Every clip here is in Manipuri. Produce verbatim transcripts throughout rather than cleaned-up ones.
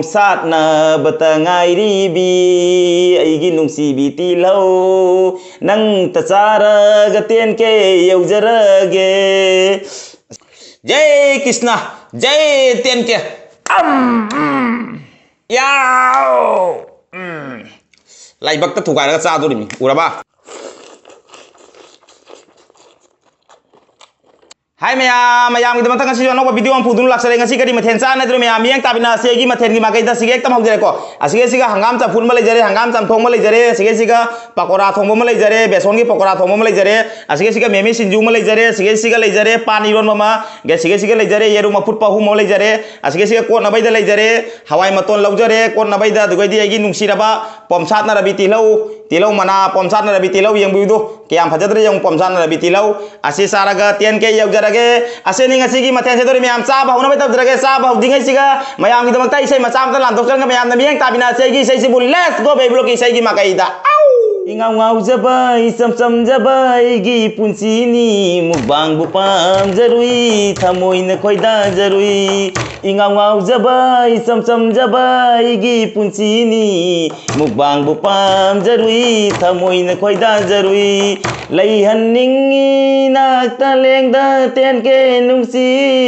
ꯁꯥꯠꯅꯕꯇ ꯉꯥꯏꯔꯤꯕꯤ ꯑꯩꯒꯤ ꯅꯨꯡꯁꯤꯕꯤ ꯇꯤꯜꯍꯧ, ꯅꯪꯇ ꯆꯥꯔꯒ ꯇꯦꯟ ꯀꯦ ꯌꯧꯖꯔꯒꯦ꯫ ꯖꯩ ꯀ꯭ꯔꯤꯁꯅ, ꯖꯩ ꯇꯦꯟ ꯀꯦ꯫ ꯑꯝ, ꯎꯝ, ꯌꯥꯎ, ꯎꯝ꯫ ꯂꯥꯏꯕꯛꯇ ꯊꯨꯒꯥꯏꯔꯒ ꯆꯥꯗꯣꯔꯤꯃꯤ, ꯎꯔꯕ? ꯍꯥꯏ ꯃꯌꯥꯝ, ꯃꯌꯥꯝꯒꯤꯗꯃꯛꯇ ꯉꯁꯤꯁꯨ ꯑꯅꯧꯕ ꯚꯤꯗꯤꯑꯣ ꯑꯃ ꯄꯨꯗꯨꯅ ꯂꯥꯛꯆꯔꯦ꯫ ꯉꯁꯤ ꯀꯔꯤ ꯃꯊꯦꯜ ꯆꯥꯅꯗ꯭ꯔꯣ ꯃꯌꯥꯝ? ꯃꯤꯠꯌꯦꯡ ꯇꯥꯕꯤꯅꯁꯦ ꯑꯩꯒꯤ ꯃꯊꯦꯜꯒꯤ ꯃꯥꯏꯀꯩꯗ꯫ ꯑꯁꯤꯒ ꯍꯦꯛꯇ ꯍꯧꯖꯔꯦꯀꯣ꯫ ꯑꯁꯤꯒ ꯁꯤꯒ ꯍꯪꯒꯥꯝ ꯆꯝꯐꯨꯠ ꯑꯃ ꯂꯩꯖꯔꯦ, ꯍꯪꯒꯥꯝ ꯆꯝꯊꯣꯡ ꯑꯃ ꯂꯩꯖꯔꯦ, ꯑꯁꯤꯒ ꯁꯤꯒ ꯄꯀꯣꯔꯥ ꯊꯣꯡꯕ ꯑꯃ ꯂꯩꯖꯔꯦ, ꯕꯦꯁꯣꯟꯒꯤ ꯄꯀꯣꯔꯥ ꯊꯣꯡꯕ ꯑꯃ ꯂꯩꯖꯔꯦ, ꯑꯁꯤꯒ ꯁꯤꯒ ꯃꯤꯃꯤ ꯁꯤꯡꯖꯨ ꯑꯃ ꯂꯩꯖꯔꯦ, ꯑꯁꯤꯒ ꯁꯤꯒ ꯂꯩꯖꯔꯦ ꯄꯥꯟ ꯏꯔꯣꯟꯕ ꯑꯃ, ꯑꯁꯤꯒ ꯁꯤꯒ ꯂꯩꯖꯔꯦ ꯌꯦꯔꯨꯝ ꯑꯐꯨꯠꯄ ꯑꯍꯨꯝ ꯑꯃ ꯂꯩꯖꯔꯦ, ꯑꯁꯤꯒ ꯁꯤꯒ ꯀꯣꯠꯅꯕꯩꯗ ꯂꯩꯖꯔꯦ ꯍꯋꯥꯏ ꯃꯇꯣꯟ ꯂꯧꯖꯔꯦ ꯀꯣꯠꯅꯕꯩꯗ, ꯑꯗꯨꯒꯩꯗꯤ ꯑꯩꯒꯤ ꯅꯨꯡꯁꯤꯔꯕ ꯄꯣꯝꯁꯥꯠ ꯅꯥꯔꯕꯤ ꯇꯤꯜꯍꯧ, ꯇꯤꯜꯍꯧ ꯃꯅꯥ, ꯄꯣꯝꯁꯥꯠ ꯅꯥꯔꯕꯤ ꯇꯤꯜꯍꯧ ꯌꯦꯡꯕꯤꯌꯨꯗꯣ꯫ ꯀꯌꯥꯝ ꯐꯖꯗ꯭ꯔꯦ ꯌꯦꯡꯉꯨ, ꯄꯣꯝꯁꯥꯠ ꯅꯥꯔꯕꯤ ꯇꯤꯜꯍꯧ꯫ ꯑꯁꯤ ꯆꯥꯔꯒ ꯇꯦꯟ ꯀꯦ ꯌꯧꯖꯔꯒꯦ꯫ ꯑꯁꯤꯅꯤ ꯉꯁꯤꯒꯤ ꯃꯊꯦꯜ ꯁꯦ꯫ ꯑꯗꯨꯗꯤ ꯃꯌꯥꯝ ꯆꯥꯕ ꯍꯧꯅꯕ ꯇꯧꯖꯔꯒꯦ꯫ ꯆꯥꯕ ꯍꯧꯗ꯭ꯔꯤꯉꯩꯁꯤꯒ ꯃꯌꯥꯝꯒꯤꯗꯃꯛꯇ ꯏꯁꯩ ꯃꯆꯥ ꯑꯃꯇ ꯂꯥꯟꯊꯣꯛꯆꯔꯒ ꯃꯌꯥꯝꯅ ꯃꯤꯠꯌꯦꯡ ꯇꯥꯕꯤꯅꯁꯦ ꯑꯩꯒꯤ ꯏꯁꯩꯁꯤꯕꯨ꯫ Let's go baby ꯂꯣꯛꯀꯤ ꯏꯁꯩꯒꯤ ꯃꯥꯏꯀꯩꯗ꯫ ꯏꯉꯥꯎ ꯉꯥꯎꯖꯕ ꯏꯆꯝ ꯆꯝꯖꯕ ꯑꯩꯒꯤ ꯄꯨꯟꯁꯤꯅꯤ, ꯃꯨꯛꯕꯥꯡꯕꯨ ꯄꯥꯝꯖꯔꯨꯏ, ꯊꯃꯣꯏꯅ ꯈꯣꯏꯗꯥꯖꯔꯨꯏ꯫ ꯏꯉꯥꯎ ꯉꯥꯎꯖꯕ ꯏꯆꯝ ꯆꯝꯖꯕ ꯑꯩꯒꯤ ꯄꯨꯟꯁꯤꯅꯤ, ꯃꯨꯛꯕꯥꯡꯕꯨ ꯄꯥꯝꯖꯔꯨꯏ, ꯊꯃꯣꯏꯅ ꯈꯣꯏꯗꯥꯖꯔꯨꯏ꯫ ꯂꯩꯍꯟꯅꯤꯡꯉꯤ ꯅꯥꯛꯇ ꯂꯦꯡꯗ ꯇꯦꯟ ꯀꯦ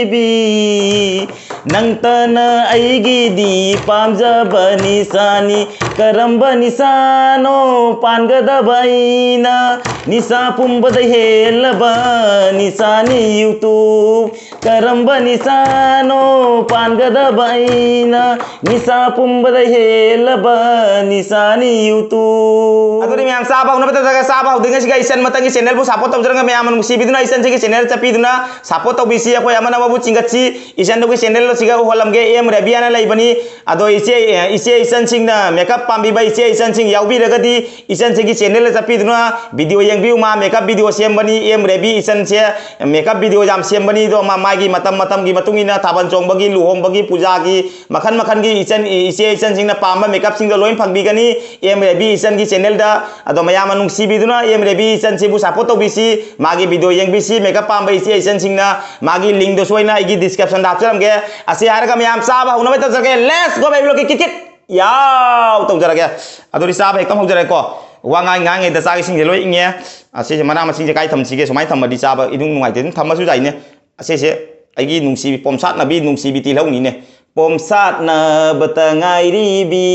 ꯅꯨꯡꯁꯤꯕꯤ, ꯅꯪꯇꯅ ꯑꯩꯒꯤꯗꯤ ꯄꯥꯝꯖꯕ ꯅꯤꯁꯥꯅꯤ꯫ ꯀꯔꯝꯕ ꯅꯤꯁꯥꯅꯣ ꯄꯥꯟꯒꯗꯕ ꯑꯩꯅ? ꯅꯤꯁꯥ ꯄꯨꯝꯕꯗ ꯍꯦꯜꯂꯕ ꯅꯤꯁꯥꯅꯤ YouTube꯫ ꯀꯔꯝꯕ ꯅꯤꯁꯥꯅꯣ ꯄꯥꯟꯒꯗꯕ ꯑꯩꯅ? ꯅꯤꯁꯥ ꯄꯨꯝꯕꯗ ꯍꯦꯜꯂꯕ ꯅꯤꯁꯥꯅꯤ YouTube꯫ ꯑꯗꯨꯗꯤ ꯃꯌꯥꯝ ꯆꯥꯕ ꯍꯧꯅꯕ ꯇꯧꯖꯔꯒ, ꯆꯥꯕ ꯍꯧꯗ꯭ꯔꯤꯉꯩꯁꯤꯒ ꯏꯆꯟ ꯃꯊꯪꯒꯤ ꯆꯦꯅꯦꯜꯕꯨ ꯁꯞꯄꯣꯔꯠ ꯇꯧꯖꯔꯒ, ꯃꯌꯥꯝꯅ ꯅꯨꯡꯁꯤꯕꯤꯗꯨꯅ ꯏꯆꯟꯁꯤꯒꯤ ꯆꯦꯅꯦꯜ ꯆꯠꯄꯤꯗꯨꯅ ꯁꯞꯄꯣꯔꯠ ꯇꯧꯕꯤꯁꯤ꯫ ꯑꯩꯈꯣꯏ ꯑꯃꯅ ꯑꯃꯕꯨ ꯆꯤꯡꯈꯠꯁꯤ꯫ ꯏꯆꯟꯗꯨꯒꯤ ꯆꯦꯅꯦꯜ ꯑꯁꯤꯒ ꯎꯍꯜꯂꯝꯒꯦ, ꯑꯦꯝ ꯔꯦꯕꯤ ꯍꯥꯏꯅ ꯂꯩꯕꯅꯤ꯫ ꯑꯗꯣ ꯏꯆꯦ, ꯏꯆꯦ ꯏꯆꯟꯁꯤꯡꯅ, ꯃꯦꯀꯞ ꯄꯥꯝꯕꯤꯕ ꯏꯆꯦ ꯏꯆꯟꯁꯤꯡ ꯌꯥꯎꯕꯤꯔꯒꯗꯤ ꯏꯆꯟꯁꯤꯒꯤ ꯆꯦꯅꯦꯜꯗ ꯆꯠꯄꯤꯗꯨꯅ ꯚꯤꯗꯤꯑꯣ ꯌꯦꯡꯕꯤꯌꯨ꯫ ꯃꯥ ꯃꯦꯀꯞ ꯚꯤꯗꯤꯑꯣ ꯁꯦꯝꯕꯅꯤ꯫ ꯑꯦꯝ ꯔꯦꯕꯤ ꯏꯆꯟꯁꯦ ꯃꯦꯀꯞ ꯚꯤꯗꯤꯑꯣ ꯌꯥꯝ ꯁꯦꯝꯕꯅꯤ꯫ ꯑꯗꯣ ꯃꯥ, ꯃꯥꯒꯤ ꯃꯇꯝ ꯃꯇꯝꯒꯤ ꯃꯇꯨꯡ ꯏꯟꯅ ꯊꯥꯕꯜ ꯆꯣꯡꯕꯒꯤ, ꯂꯨꯍꯣꯡꯕꯒꯤ, ꯄꯨꯖꯥꯒꯤ, ꯃꯈꯟ ꯃꯈꯟꯒꯤ ꯏꯆꯟ, ꯏꯆꯦ ꯏꯆꯟꯁꯤꯡꯅ ꯄꯥꯝꯕ ꯃꯦꯀꯞꯁꯤꯡꯗꯣ ꯂꯣꯏ ꯐꯪꯕꯤꯒꯅꯤ ꯑꯦꯝ ꯔꯦꯕꯤ ꯏꯆꯟꯒꯤ ꯆꯦꯅꯦꯜꯗ꯫ ꯑꯗꯣ ꯃꯌꯥꯝꯅ ꯅꯨꯡꯁꯤꯕꯤꯗꯨꯅ ꯑꯦꯝ ꯔꯦꯕꯤ ꯏꯆꯟꯁꯤꯕꯨ ꯁꯞꯄꯣꯔꯠ ꯇꯧꯕꯤꯁꯤ꯫ ꯃꯥꯒꯤ ꯚꯤꯗꯤꯑꯣ ꯌꯦꯡꯕꯤꯁꯤ꯫ ꯃꯦꯀꯞ ꯄꯥꯝꯕ ꯏꯆꯦ ꯏꯆꯟꯁꯤꯡꯅ ꯃꯥꯒꯤ ꯂꯤꯡꯗꯨꯁꯨ ꯑꯩꯅ ꯑꯩꯒꯤ ꯗꯤꯁꯀ꯭ꯔꯤꯞꯁꯟꯗ ꯍꯥꯞꯆꯔꯝꯒꯦ꯫ ꯑꯁꯤ ꯍꯥꯏꯔꯒ ꯃꯌꯥꯝ ꯆꯥꯕ ꯍꯧꯅꯕ ꯇꯧꯖꯔꯒꯦ꯫ Let's go, baby ꯕ꯭ꯂꯣꯛꯀꯤ ꯀꯤꯠ ꯀꯤꯠ꯫ ꯌꯥꯎ ꯇꯧꯖꯔꯒꯦ꯫ ꯑꯗꯨꯗꯤ ꯆꯥꯕ ꯍꯦꯛꯇ ꯍꯧꯖꯔꯒꯦꯀꯣ꯫ ꯋꯥ ꯉꯥꯡ ꯉꯥꯡꯉꯩꯗ ꯆꯥꯛ ꯏꯁꯤꯡꯁꯦ ꯂꯣꯏ ꯏꯪꯉꯦ꯫ ꯑꯁꯤꯁꯦ ꯃꯅꯥ ꯃꯁꯤꯡꯁꯦ ꯀꯥꯏ ꯊꯝꯁꯤꯒꯦ? ꯁꯨꯃꯥꯏꯅ ꯊꯝꯃꯗꯤ ꯆꯥꯕ ꯏꯅꯨꯡ ꯅꯨꯡꯉꯥꯏꯇꯦ꯫ ꯑꯗꯨꯝ ꯊꯝꯃꯁꯨ ꯌꯥꯏꯅꯦ꯫ ꯑꯁꯤꯁꯦ ꯑꯩꯒꯤ ꯅꯨꯡꯁꯤꯕꯤ ꯄꯣꯝꯁꯥꯠꯅꯕꯤ ꯅꯨꯡꯁꯤꯕꯤ ꯇꯤꯜꯍꯧꯅꯤꯅꯦ꯫ ꯄꯣꯝꯁꯥꯠꯅꯕꯇ ꯉꯥꯏꯔꯤꯕꯤ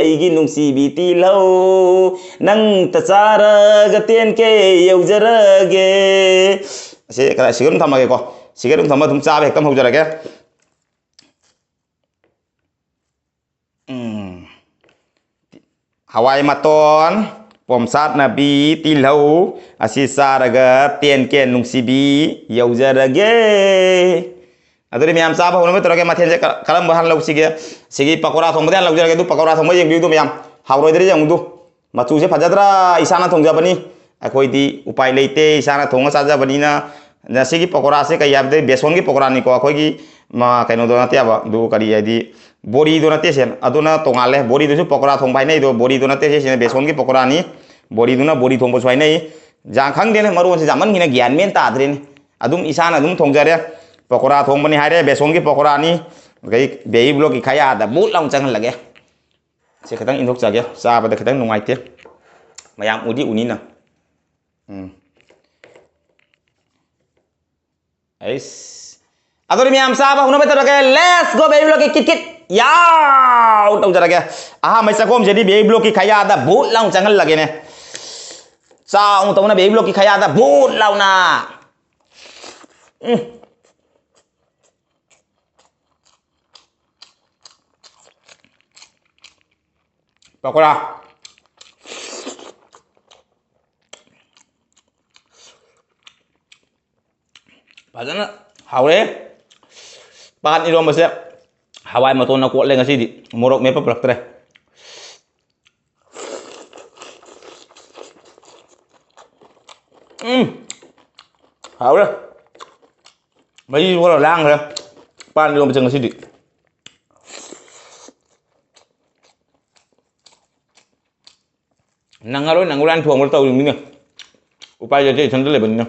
ꯑꯩꯒꯤ ꯅꯨꯡꯁꯤꯕꯤ ꯇꯤꯜꯍꯧ, ꯅꯪꯇ ꯆꯥꯔꯒ ꯇꯦꯟꯀꯦ ꯌꯧꯖꯔꯒꯦ꯫ ꯑꯁꯤ ꯈꯔ ꯁꯤꯒ ꯑꯗꯨꯝ ꯊꯝꯃꯒꯦꯀꯣ꯫ ꯁꯤꯒ ꯑꯗꯨꯝ ꯊꯝꯃ ꯑꯗꯨꯝ ꯆꯥꯕ ꯍꯦꯛꯇ ꯍꯧꯖꯔꯒꯦ꯫ ꯎꯝ꯫ ꯍꯋꯥꯏ ꯃꯇꯣꯟ, ꯄꯣꯝꯁꯥꯠꯅꯕꯤ, ꯇꯤꯜꯍꯧ ꯑꯁꯤ ꯆꯥꯔꯒ ꯇꯦꯟ ꯀꯦ ꯅꯨꯡꯁꯤꯕꯤ ꯌꯧꯖꯔꯒꯦ꯫ ꯑꯗꯨꯗꯤ ꯃꯌꯥꯝ ꯆꯥꯕ ꯍꯧꯅꯕ ꯇꯧꯔꯒꯦ꯫ ꯃꯊꯦꯜꯁꯦ ꯀ-, ꯀꯔꯝꯕ ꯍꯥꯟꯅ ꯂꯧꯁꯤꯒꯦ? ꯁꯤꯒꯤ ꯄꯀꯣꯔꯥ ꯊꯣꯡꯕꯗ ꯍꯥꯟꯅ ꯂꯧꯖꯔꯒꯦ꯫ ꯑꯗꯨ ꯄꯀꯣꯔꯥ ꯊꯣꯡꯕ ꯌꯦꯡꯕꯤꯌꯨ ꯑꯗꯨ ꯃꯌꯥꯝ꯫ ꯍꯥꯎꯔꯣꯏꯗ꯭ꯔꯥ ꯌꯦꯡꯉꯨꯗꯨ꯫ ꯃꯆꯨꯁꯦ ꯐꯖꯗ꯭ꯔꯥ? ꯏꯁꯥꯅ ꯊꯣꯡꯖꯕꯅꯤ꯫ ꯑꯩꯈꯣꯏꯗꯤ ꯎꯄꯥꯏ ꯂꯩꯇꯦ, ꯏꯁꯥꯅ ꯊꯣꯡꯉ ꯆꯥꯖꯕꯅꯤꯅ꯫ ꯉꯁꯤꯒꯤ ꯄꯀꯣꯔꯥꯁꯦ ꯀꯩ ꯍꯥꯏꯕꯗꯤ ꯕꯦꯁꯣꯟꯒꯤ ꯄꯀꯣꯔꯥꯅꯤꯀꯣ꯫ ꯑꯩꯈꯣꯏꯒꯤ, ꯃ, ꯀꯩꯅꯣꯗꯣ ꯅꯠꯇꯦꯕ, ꯑꯗꯨ ꯀꯔꯤ ꯍꯥꯏꯗꯤ, ꯕꯣꯔꯤꯗꯣ ꯅꯠꯇꯦ ꯁꯦ, ꯑꯗꯨꯅ ꯇꯣꯉꯥꯜꯂꯦ꯫ ꯕꯣꯔꯤꯗꯨꯁꯨ ꯄꯀꯣꯔꯥ ꯊꯣꯡꯕ ꯍꯥꯏꯅꯩꯗꯣ, ꯕꯣꯔꯤꯗꯣ ꯅꯠꯇꯦ ꯁꯤꯁꯤꯅ ꯕꯦꯁꯣꯟꯒꯤ ꯄꯀꯣꯔꯥꯅꯤ꯫ ꯕꯣꯔꯤꯗꯨꯅ ꯕꯣꯔꯤ ꯊꯣꯡꯕꯁꯨ ꯍꯥꯏꯅꯩ꯫ ꯌꯥꯝ ꯈꯪꯗꯦꯅꯦ, ꯃꯔꯣꯟꯁꯦ ꯌꯥꯝꯃꯟꯈꯤꯅ ꯒ꯭ꯌꯥꯟ ꯃꯦꯟ ꯇꯥꯗ꯭ꯔꯦꯅꯦ꯫ ꯑꯗꯨꯝ ꯏꯁꯥꯅ ꯑꯗꯨꯝ ꯊꯣꯡꯖꯔꯦ꯫ ꯄꯀꯣꯔꯥ ꯊꯣꯡꯕꯅꯤ ꯍꯥꯏꯔꯦ, ꯕꯦꯁꯣꯟꯒꯤ ꯄꯀꯣꯔꯥꯅꯤ꯫ ꯑꯗꯩ ꯕꯦꯕꯤ ꯕ꯭ꯂꯣꯛꯀꯤ ꯈꯌꯥꯗ ꯕꯨꯠ ꯂꯥꯎꯅ ꯆꯪꯍꯜꯂꯒꯦ꯫ ꯁꯤ ꯈꯤꯇꯪ ꯏꯟꯊꯣꯛꯆꯒꯦ, ꯆꯥꯕꯗ ꯈꯤꯇꯪ ꯅꯨꯡꯉꯥꯏꯇꯦ꯫ ꯃꯌꯥꯝ ꯎꯗꯤ ꯎꯅꯤꯅ꯫ ꯎꯝ꯫ ꯑꯩꯁ꯫ ꯑꯗꯨꯗꯤ ꯃꯌꯥꯝ ꯆꯥꯕ ꯍꯧꯅꯕ ꯇꯧꯔꯒꯦ꯫ Let's go, ꯕꯦꯕꯤ ꯕ꯭ꯂꯣꯛꯀꯤ ꯀꯤꯠ ꯀꯤꯠ꯫ ꯌꯥꯎ ꯇꯧꯖꯔꯒꯦ꯫ ꯑꯍꯥꯟꯕꯩ ꯆꯥꯛꯈꯣꯝꯁꯤꯗꯤ ꯕꯦꯕꯤ ꯕ꯭ꯂꯣꯛꯀꯤ ꯈꯌꯥꯗ ꯕꯨꯠ ꯂꯥꯎꯅ ꯆꯪꯍꯜꯂꯒꯦꯅꯦ꯫ ꯆꯥꯎꯅ ꯇꯧꯅ ꯕꯦꯕꯤ ꯕ꯭ꯂꯣꯛꯀꯤ ꯈꯌꯥꯗ ꯕꯨꯠ ꯂꯥꯎꯅ꯫ ꯎꯝ꯫ ꯄꯀꯣꯔꯥ꯫ ꯐꯖꯅ ꯍꯥꯎꯔꯦ꯫ ꯄꯥꯟ ꯏꯔꯣꯝꯕꯁꯦ ꯍꯋꯥꯏ ꯃꯇꯣꯟꯅ ꯀꯣꯠꯂꯦ ꯉꯁꯤꯗꯤ꯫ ꯃꯣꯔꯣꯛ ꯃꯦꯠꯄ ꯄꯨꯔꯛꯇ꯭ꯔꯦ꯫ ꯎꯝ꯫ ꯍꯥꯎꯔꯦ꯫ ꯃꯍꯤꯁꯨ ꯈꯔ ꯂꯥꯡꯈ꯭ꯔꯦ꯫ ꯄꯥꯟ ꯏꯔꯣꯝꯕꯁꯦ ꯉꯁꯤꯗꯤ꯫ ꯅꯪꯉꯔꯣꯏ, ꯅꯪꯉꯔꯣꯏ ꯍꯥꯏꯅ ꯊꯣꯡꯕꯗ ꯇꯧꯔꯤꯕꯅꯤꯅꯦ꯫ ꯎꯄꯥꯏ ꯂꯩꯇꯦ, ꯏꯊꯟꯇ ꯂꯩꯕꯅꯤꯅ꯫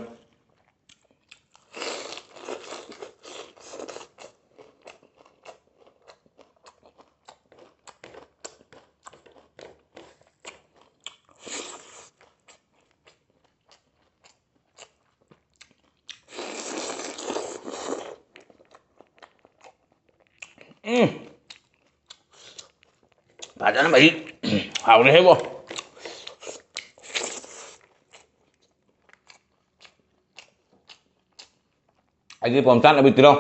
ꯎꯝ꯫ ꯐꯖꯅ ꯃꯍꯤ ꯍꯥꯎꯔꯦꯍꯦꯕꯣ꯫ ꯑꯩꯗꯤ ꯄꯣꯝꯆꯥꯠ ꯑꯕꯤꯇꯤꯔꯣ꯫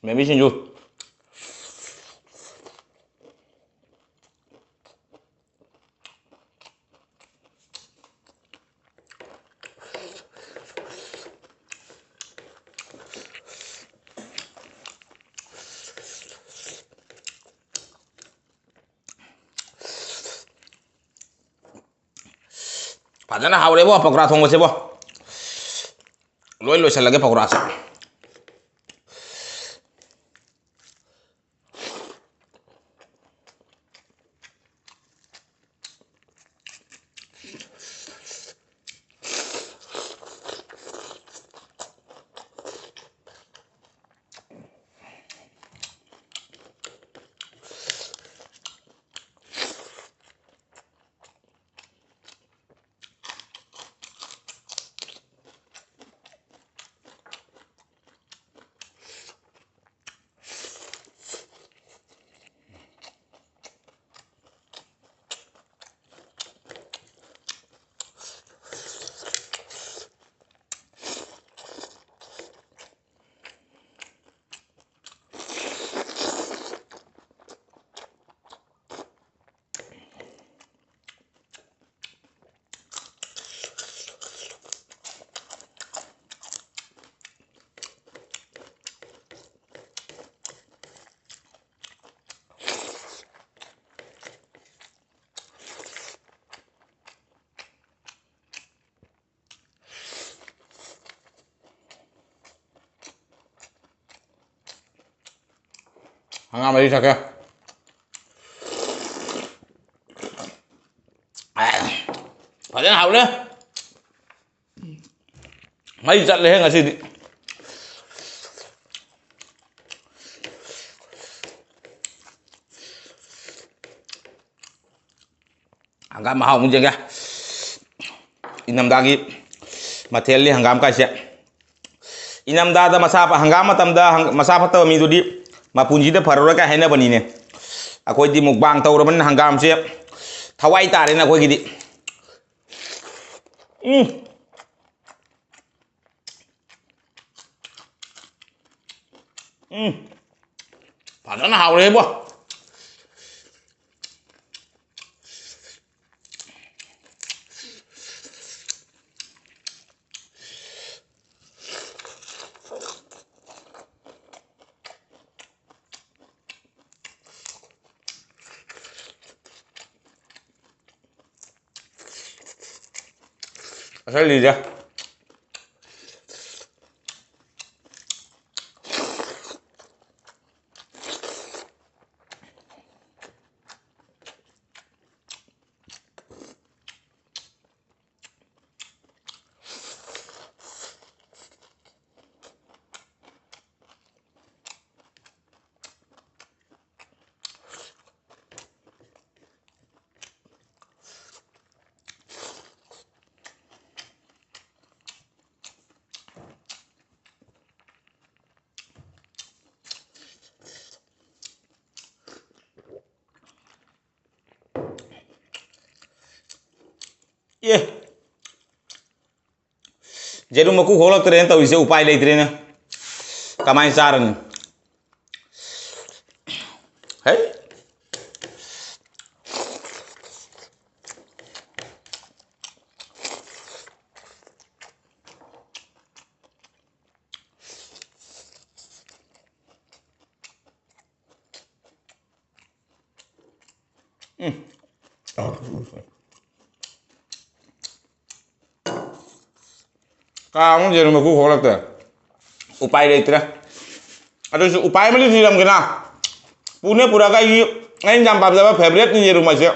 ꯃꯦꯃꯤ ꯁꯤꯡꯖꯨ꯫ ꯐꯖꯅ ꯍꯥꯎꯔꯦꯕꯣ ꯄꯀꯣꯔꯥ ꯊꯣꯡꯕꯁꯦꯕꯣ꯫ ꯂꯣꯏ ꯂꯣꯏꯁꯤꯜꯂꯒꯦ ꯄꯀꯣꯔꯥꯁꯦ꯫ ꯍꯪꯒꯥꯝ ꯃꯍꯤ ꯊꯛꯀꯦ꯫ ꯐꯖꯅ ꯍꯥꯎꯔꯦ꯫ ꯃꯩ ꯆꯠꯂꯦꯍꯦ ꯉꯁꯤꯗꯤ꯫ ꯍꯪꯒꯥꯝ ꯃꯍꯥꯎ ꯑꯃꯨꯛ ꯌꯦꯡꯒꯦ꯫ ꯏꯪꯊꯝꯊꯥꯒꯤ ꯃꯊꯦꯜꯅꯤ ꯍꯪꯒꯥꯝ ꯀꯥꯏꯁꯦ꯫ ꯏꯅꯝꯗꯥꯗ ꯃꯁꯥ ꯐ-, ꯍꯪꯒꯥꯝ ꯃꯇꯝꯗ ꯍꯪ-, ꯃꯁꯥ ꯐꯠꯇꯕ ꯃꯤꯗꯨꯗꯤ ꯃꯄꯨꯟꯁꯤꯗ ꯐꯔꯔꯣꯏ ꯀꯥꯏ ꯍꯥꯏꯅꯕꯅꯤꯅꯦ꯫ ꯑꯩꯈꯣꯏꯗꯤ ꯃꯨꯛꯕꯥꯡ ꯇꯧꯔꯕꯅꯤꯅ ꯍꯪꯒꯥꯝꯁꯦ ꯊꯋꯥꯏ ꯇꯥꯔꯦꯅꯦ ꯑꯩꯈꯣꯏꯒꯤꯗꯤ꯫ ꯎꯝ꯫ ꯎꯝ꯫ ꯐꯖꯅ ꯍꯥꯎꯔꯦꯕꯣ꯫ ꯑꯁ ꯂꯤꯗ꯫ ꯑꯦ, ꯌꯦꯔꯨꯝ ꯃꯀꯨ ꯈꯣꯛꯂꯛꯇ꯭ꯔꯦꯅ ꯇꯧꯔꯤꯁꯦ, ꯎꯄꯥꯏ ꯂꯩꯇ꯭ꯔꯦꯅꯦ꯫ ꯀꯃꯥꯏꯅ ꯆꯥꯔꯅꯤ? ꯍꯩ꯫ ꯎꯝ꯫ ꯀꯥ ꯑꯃꯨꯛ ꯌꯦꯔꯨꯝ ꯃꯀꯨ ꯈꯣꯛꯂꯛꯇ꯭ꯔꯦ꯫ ꯎꯄꯥꯏ ꯂꯩꯇ꯭ꯔꯦ꯫ ꯑꯗꯨꯁꯨ ꯎꯄꯥꯏ ꯑꯃꯗꯤ ꯊꯤꯔꯝꯒꯦꯅ꯫ ꯄꯨꯅꯦ ꯄꯨꯔꯛꯑꯒ ꯑꯩꯒꯤ, ꯑꯩꯅ ꯌꯥꯝ ꯄꯥꯝꯖꯕ favouriteꯅꯤ ꯌꯦꯔꯨꯝ ꯍꯥꯏꯁꯦ꯫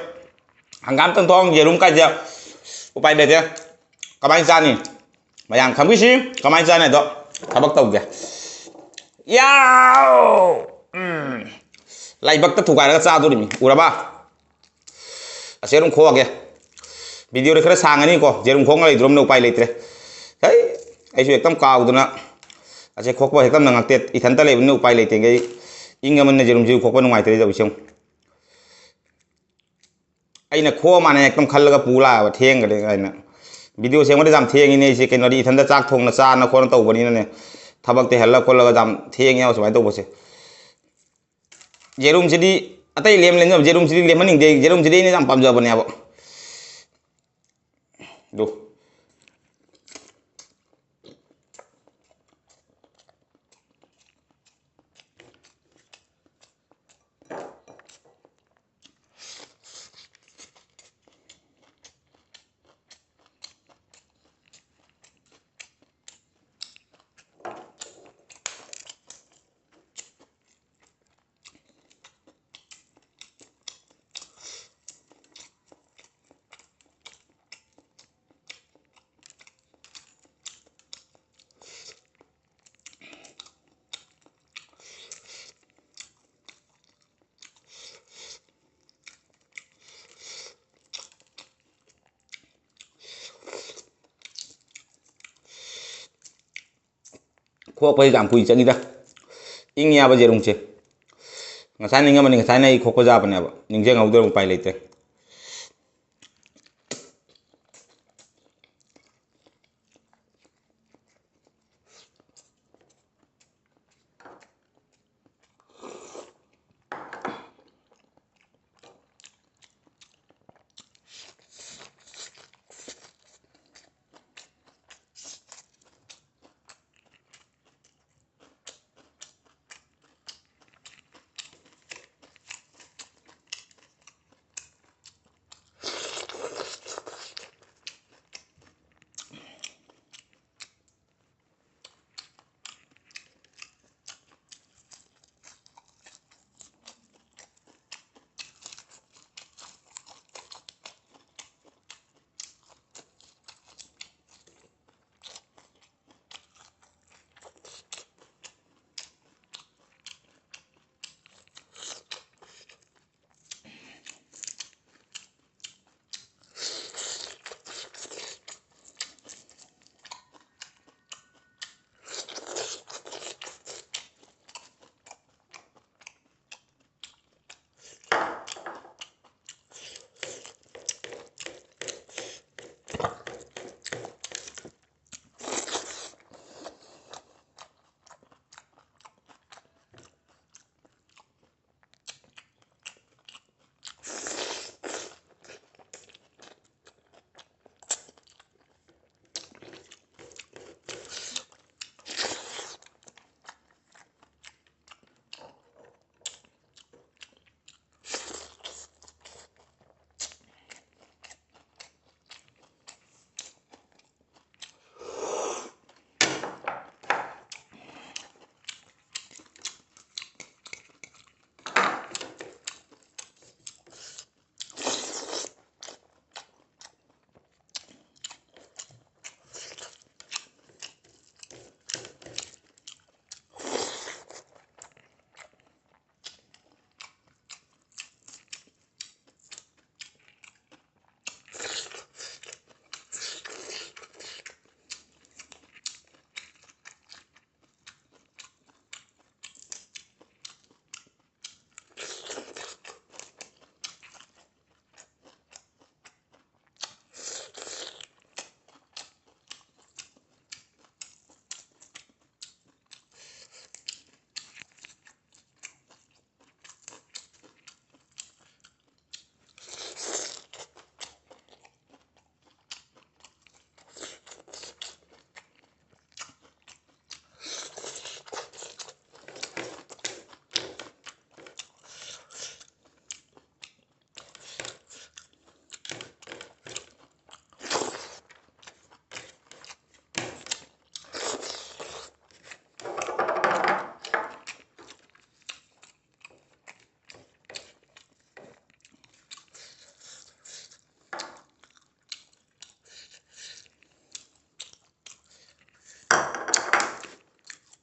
ꯍꯪꯒꯥꯝ ꯆꯝꯊꯣꯡ, ꯌꯦꯔꯨꯝ ꯀꯥꯏꯁꯦ ꯎꯄꯥꯏ ꯂꯩꯇꯦ꯫ ꯀꯃꯥꯏꯅ ꯆꯥꯅꯤ? ꯃꯌꯥꯝ ꯈꯪꯕꯤꯁꯤ ꯀꯃꯥꯏꯅ ꯆꯥꯅꯤ ꯍꯥꯏꯗꯣ ꯊꯕꯛ ꯇꯧꯒꯦ꯫ ꯌꯥꯎ! ꯎꯝ꯫ ꯂꯥꯏꯕꯛꯇ ꯊꯨꯒꯥꯏꯔꯒ ꯆꯥꯗꯣꯔꯤꯃꯤ꯫ ꯎꯔꯕ? ꯑꯁꯤ ꯑꯗꯨꯝ ꯈꯣꯛꯑꯒꯦ꯫ Videoꯗꯤ ꯈꯔ ꯁꯥꯡꯉꯅꯤꯀꯣ꯫ ꯌꯦꯔꯨꯝ ꯈꯣꯛꯅ ꯂꯩꯗ꯭ꯔꯣꯝꯅ ꯎꯄꯥꯏ ꯂꯩꯇ꯭ꯔꯦ꯫ ꯍꯩ, ꯑꯩꯁꯨ ꯍꯦꯛꯇ ꯀꯥꯎꯗꯅ ꯑꯁꯦ ꯈꯣꯛꯄ ꯍꯦꯛꯇ ꯅꯪꯉꯛꯇꯦ꯫ ꯏꯊꯟꯇ ꯂꯩꯕꯅꯤꯅ ꯎꯄꯥꯏ ꯂꯩꯇꯦ꯫ ꯑꯩ ꯏꯪꯉꯕꯅꯤꯅ ꯌꯦꯔꯨꯝꯁꯤꯁꯨ ꯈꯣꯛꯄ ꯅꯨꯡꯉꯥꯏꯇ꯭ꯔꯦ ꯇꯧꯔꯤꯁꯦ ꯌꯦꯡꯉꯨ꯫ ꯑꯩꯅ ꯈꯣꯛꯑ ꯃꯥꯅ ꯍꯦꯛꯇ ꯈꯜꯂꯒ ꯄꯨ ꯂꯥꯛꯑꯕ, ꯊꯦꯡꯈ꯭ꯔꯦ ꯀꯥꯏꯅ꯫ ꯚꯤꯗꯤꯑꯣ ꯁꯦꯝꯕꯗꯤ ꯌꯥꯝ ꯊꯦꯡꯉꯤꯅꯦ ꯑꯩꯁꯦ, ꯀꯩꯅꯣꯗꯤ ꯏꯊꯟꯇ ꯆꯥꯛ ꯊꯣꯡꯅ ꯆꯥꯅ ꯈꯣꯠꯅ ꯇꯧꯕꯅꯤꯅꯅꯦ, ꯊꯕꯛꯇ ꯍꯜꯂ ꯈꯣꯠꯂꯒ ꯌꯥꯝ ꯊꯦꯡꯉꯦꯕ ꯁꯨꯃꯥꯏꯅ ꯇꯧꯕꯁꯦ꯫ ꯌꯦꯔꯨꯝꯁꯤꯗꯤ ꯑꯇꯩ ꯂꯦꯝ ꯂꯦꯝꯖꯕ, ꯌꯦꯔꯨꯝꯁꯤꯗꯤ ꯂꯦꯝꯍꯟꯅꯤꯡꯗꯦ꯫ ꯌꯦꯔꯨꯝꯁꯤꯗꯤ ꯑꯩꯅ ꯌꯥꯝ ꯄꯥꯝꯖꯕꯅꯦꯕ꯫ ꯑꯗꯨ ꯈꯣꯛꯄꯁꯤ ꯌꯥꯝ ꯀꯨꯏ ꯆꯪꯉꯤꯗ꯫ ꯏꯪꯉꯦꯕ ꯌꯦꯔꯨꯝꯁꯦ꯫ ꯉꯁꯥꯏ ꯅꯤꯡꯉꯝꯃꯅꯤ, ꯉꯁꯥꯏꯅ ꯑꯩ ꯈꯣꯛꯄ ꯌꯥꯕꯅꯦꯕ, ꯅꯤꯡꯁꯤꯡꯍꯧꯗ꯭ꯔꯦ, ꯎꯄꯥꯏ ꯂꯩꯇ꯭ꯔꯦ꯫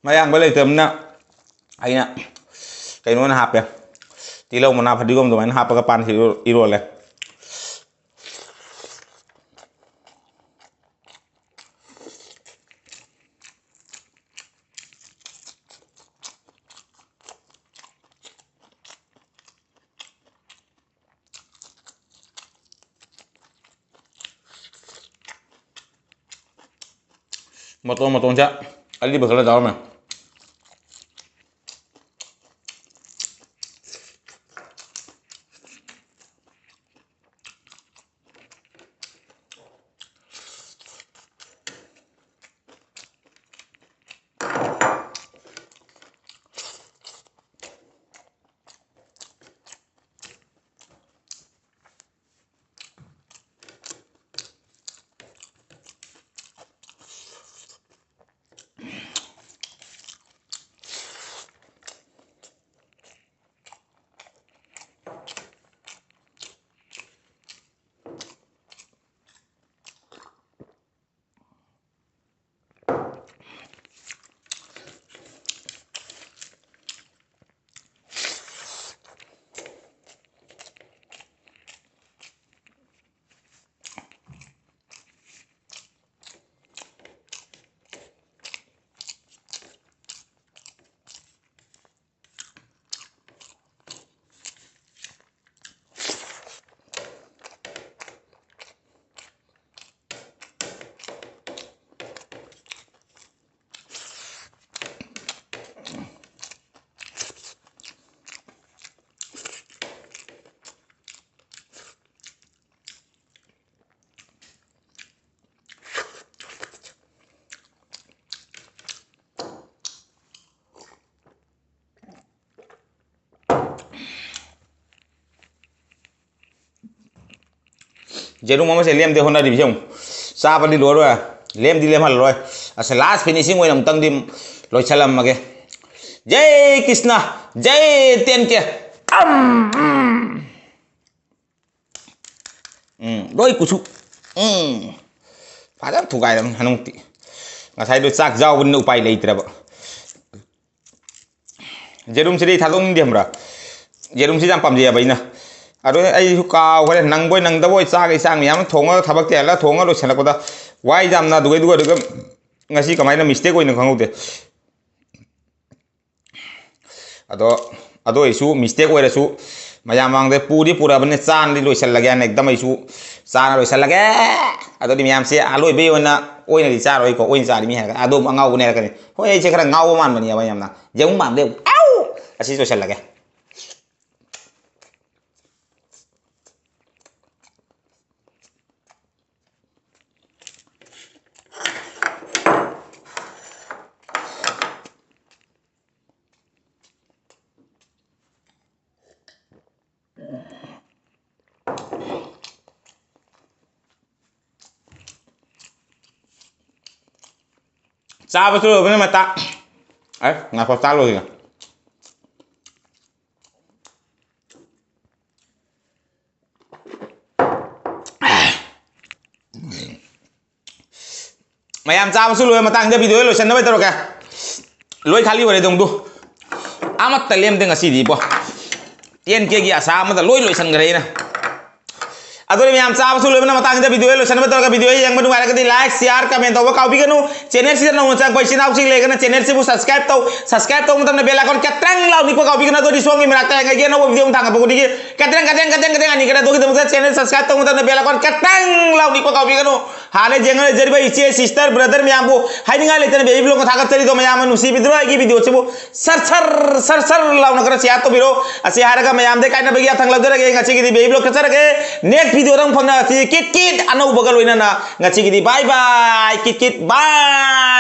ꯃꯌꯥꯡꯕ ꯂꯩꯇꯕꯅꯤꯅ ꯑꯩꯅ ꯀꯩꯅꯣ ꯑꯣꯏꯅ ꯍꯥꯞꯄꯦ꯫ ꯇꯤꯜꯍꯧ ꯃꯅꯥ, ꯐꯗꯤꯒꯣꯝ ꯑꯗꯨꯃꯥꯏꯅ ꯍꯥꯞꯄꯒ ꯄꯥꯟꯁꯤ ꯏꯔꯣꯜꯂꯦ꯫ ꯃꯇꯣꯟ ꯃꯇꯣꯟꯁꯦ ꯑꯔꯤꯕ ꯈꯔ ꯌꯥꯎꯔꯝꯃꯦ꯫ ꯌꯦꯔꯨꯝ ꯑꯃꯁꯦ ꯂꯦꯝꯗꯦ ꯍꯣꯠꯅꯔꯤꯕꯁꯦ ꯑꯃꯨꯛ꯫ ꯆꯥꯕꯗꯤ ꯂꯣꯏꯔꯣꯏ, ꯂꯦꯝꯗꯤ ꯂꯦꯝꯍꯜꯂꯔꯣꯏ꯫ ꯑꯁ, last finishing ꯑꯣꯏꯅ ꯑꯃꯨꯛꯇꯪꯗꯤ ꯂꯣꯏꯁꯜꯂꯝꯃꯒꯦ꯫ ꯖꯩ ꯀ꯭ꯔꯤꯁꯅ, ꯖꯩ ꯇꯦꯟ ꯀꯦ꯫ ꯎꯝ, ꯎꯝ꯫ ꯎꯝ, ꯂꯣꯏ ꯀꯨꯁꯨ꯫ ꯎꯝ꯫ ꯐꯖꯅ ꯊꯨꯒꯥꯏꯔꯕꯅꯤ ꯍꯅꯨꯡꯇꯤ꯫ ꯉꯁꯥꯏꯗꯣ ꯆꯥꯛ ꯌꯥꯎꯕꯅꯤꯅ ꯎꯄꯥꯏ ꯂꯩꯇ꯭ꯔꯕ꯫ ꯌꯦꯔꯨꯝꯁꯤꯗꯤ ꯑꯩ ꯊꯥꯗꯣꯛꯅꯤꯡꯗꯦ ꯈꯪꯕ꯭ꯔꯥ? ꯌꯦꯔꯨꯝꯁꯤ ꯌꯥꯝ ꯄꯥꯝꯖꯩꯑꯕ ꯑꯩꯅ꯫ ꯑꯗꯣ ꯑꯩꯁꯨ ꯀꯥꯎꯈ꯭ꯔꯦ, ꯅꯪꯕꯣꯏ ꯅꯪꯗꯕꯣꯏ ꯆꯥꯛ ꯏꯟꯁꯥꯡ ꯃꯌꯥꯝ ꯑꯃ ꯊꯣꯡꯉꯒ, ꯊꯕꯛꯇꯤ ꯍꯜꯂ ꯊꯣꯡꯉꯒ ꯂꯣꯏꯁꯤꯜꯂꯛꯄꯗ ꯋꯥꯏ ꯌꯥꯝꯅ꯫ ꯑꯗꯨꯒ ꯑꯗꯨꯒ ꯉꯁꯤ ꯀꯃꯥꯏꯅ ꯃꯤꯁꯇꯦꯛ ꯑꯣꯏꯅ ꯈꯪꯍꯧꯗꯦ꯫ ꯑꯗꯣ ꯑꯗꯨ ꯑꯣꯏꯔꯁꯨ, ꯃꯤꯁꯇꯦꯛ ꯑꯣꯏꯔꯁꯨ, ꯃꯌꯥꯝ ꯃꯥꯡꯗ ꯄꯨꯗꯤ ꯄꯨꯔꯛꯑꯕꯅꯤ, ꯆꯥꯅꯗꯤ ꯂꯣꯏꯁꯤꯜꯂꯒꯦ ꯍꯥꯏꯅ ꯑꯦꯛꯗꯝ ꯑꯩꯁꯨ ꯆꯥꯅ ꯂꯣꯏꯁꯤꯜꯂꯒꯦ꯫ ꯑꯗꯨꯗꯤ ꯃꯌꯥꯝꯁꯦ ꯑꯂꯣꯏꯕꯩ ꯑꯣꯏꯅ, ꯑꯣꯏꯅꯗꯤ ꯆꯥꯔꯣꯏꯀꯣ, ꯑꯣꯏꯅ ꯆꯥꯔꯤ ꯃꯤ ꯍꯥꯏꯔꯒ ꯑꯗꯨꯝ ꯑꯉꯥꯎꯕꯅꯦ ꯍꯥꯏꯔꯛꯀꯅꯤ꯫ ꯍꯣꯏ, ꯑꯩꯁꯦ ꯈꯔ ꯉꯥꯎꯕ ꯃꯥꯟꯕꯅꯦꯕ ꯌꯥꯝꯅ, ꯌꯦꯔꯨꯝ ꯃꯥꯟꯕꯗ ꯑꯥꯎ! ꯑꯁꯤ ꯂꯣꯏꯁꯤꯜꯂꯒꯦ꯫ ꯆꯥꯕꯁꯨ ꯂꯣꯏꯕꯅ ꯃꯇꯥ꯫ ꯑꯦ, ꯉꯥꯏꯈꯣ, ꯆꯥ ꯂꯣꯏꯒꯦ꯫ ꯃꯌꯥꯝ ꯆꯥꯕꯁꯨ ꯂꯣꯏꯔ ꯃꯇꯥꯡꯗ ꯚꯤꯗꯤꯑꯣ ꯂꯣꯏꯁꯟꯅꯕ ꯇꯧꯔꯒꯦ꯫ ꯂꯣꯏ ꯈꯥꯂꯤ ꯑꯣꯏꯔꯦ ꯇꯧꯗꯨ꯫ ꯑꯃꯠꯇ ꯂꯦꯝꯗꯦ ꯉꯁꯤꯗꯤꯕꯣ꯫ ꯇꯦꯟ ꯀꯦꯒꯤ ꯑꯁꯥ ꯑꯃꯗ ꯂꯣꯏ ꯂꯣꯏꯁꯟꯈ꯭ꯔꯦ ꯑꯩꯅ꯫ ꯑꯗꯨꯅ ꯃꯌꯥꯝ ꯆꯥꯕꯁꯨ ꯂꯣꯏꯕꯅ ꯃꯇꯥꯡꯁꯤꯗ ꯚꯤꯗꯤꯑꯣ ꯂꯣꯏꯁꯟꯅꯕ ꯇꯧꯔꯒ, ꯚꯤꯗꯤꯑꯣ ꯌꯦꯡꯕ ꯅꯨꯡꯉꯥꯏꯔꯒꯗꯤ like, share, comment ꯇꯧꯕ ꯀꯥꯎꯕꯤꯒꯅꯨ꯫ ꯆꯦꯅꯦꯜꯁꯤꯗ ꯅꯧꯅ ꯆꯪꯉꯛꯄ ꯏꯆꯤꯟ ꯏꯅꯥꯎꯁꯤꯡ ꯂꯩꯔꯒꯅ ꯆꯦꯅꯦꯜꯁꯤꯕꯨ subscribe ꯇꯧ꯫ Subscribe ꯇꯧꯕ ꯃꯇꯝꯗ bell icon ꯈꯤꯇꯪ ꯂꯥꯎ ꯅꯤꯛꯄ ꯀꯥꯎꯕꯤꯒꯅꯨ꯫ ꯑꯗꯨꯗꯤ ꯁꯣꯝꯒꯤ ꯃꯅꯥꯛꯇ ꯌꯦꯡꯉꯒꯦ ꯑꯅꯧꯕ ꯚꯤꯗꯤꯑꯣ ꯑꯃ ꯊꯥꯡꯒꯠꯄ ꯈꯨꯗꯤꯡꯒꯤ ꯀꯇ꯭ꯔꯪ, ꯀꯇ꯭ꯔꯪ, ꯀꯇ꯭ꯔꯪ, ꯀꯇ꯭ꯔꯪ ꯑꯅꯤ ꯈꯔ ꯑꯗꯨꯒꯤꯗꯃꯛꯇ ꯆꯦꯅꯦꯜ subscribe ꯇꯧꯕ ꯃꯇꯝꯗ bell icon ꯈꯤꯇꯪ ꯂꯥꯎ ꯅꯤꯛꯄ ꯀꯥꯎꯕꯤꯒꯅꯨ꯫ ꯍꯥꯟꯅ ꯌꯦꯡꯉ ꯂꯩꯖꯔꯤꯕ ꯏꯆꯦ, sister, brother ꯃꯌꯥꯝꯕꯨ ꯍꯥꯏꯅꯤꯡꯉꯥꯏ ꯂꯩꯇꯅ baby vlogꯅ ꯊꯥꯒꯠꯆꯔꯤꯗꯣ꯫ ꯃꯌꯥꯝꯅ ꯅꯨꯡꯁꯤꯕꯤꯗꯨꯅ ꯑꯩꯒꯤ ꯚꯤꯗꯤꯑꯣꯁꯤꯕꯨ ꯁꯔ ꯁꯔ ꯁꯔ ꯁꯔ ꯂꯥꯎꯅ ꯈꯔ share ꯇꯧꯕꯤꯔꯣ꯫ ꯑꯁꯤ ꯍꯥꯏꯔꯒ ꯃꯌꯥꯝꯗꯩ ꯀꯥꯏꯅꯕꯒꯤ ꯌꯥꯊꯪ ꯂꯧꯖꯔꯒꯦ꯫ ꯉꯁꯤꯒꯤꯗꯤ baby vlog ꯀꯠꯆꯔꯒꯦ꯫ Next ꯚꯤꯗꯤꯑꯣꯗ ꯑꯃꯨꯛ ꯐꯪꯅꯔꯁꯤ꯫ ꯀꯤꯠ ꯀꯤꯠ ꯑꯅꯧꯕꯒ ꯂꯣꯏꯅꯅ꯫ ꯉꯁꯤꯒꯤꯗꯤ bye bye, kit kit bye꯫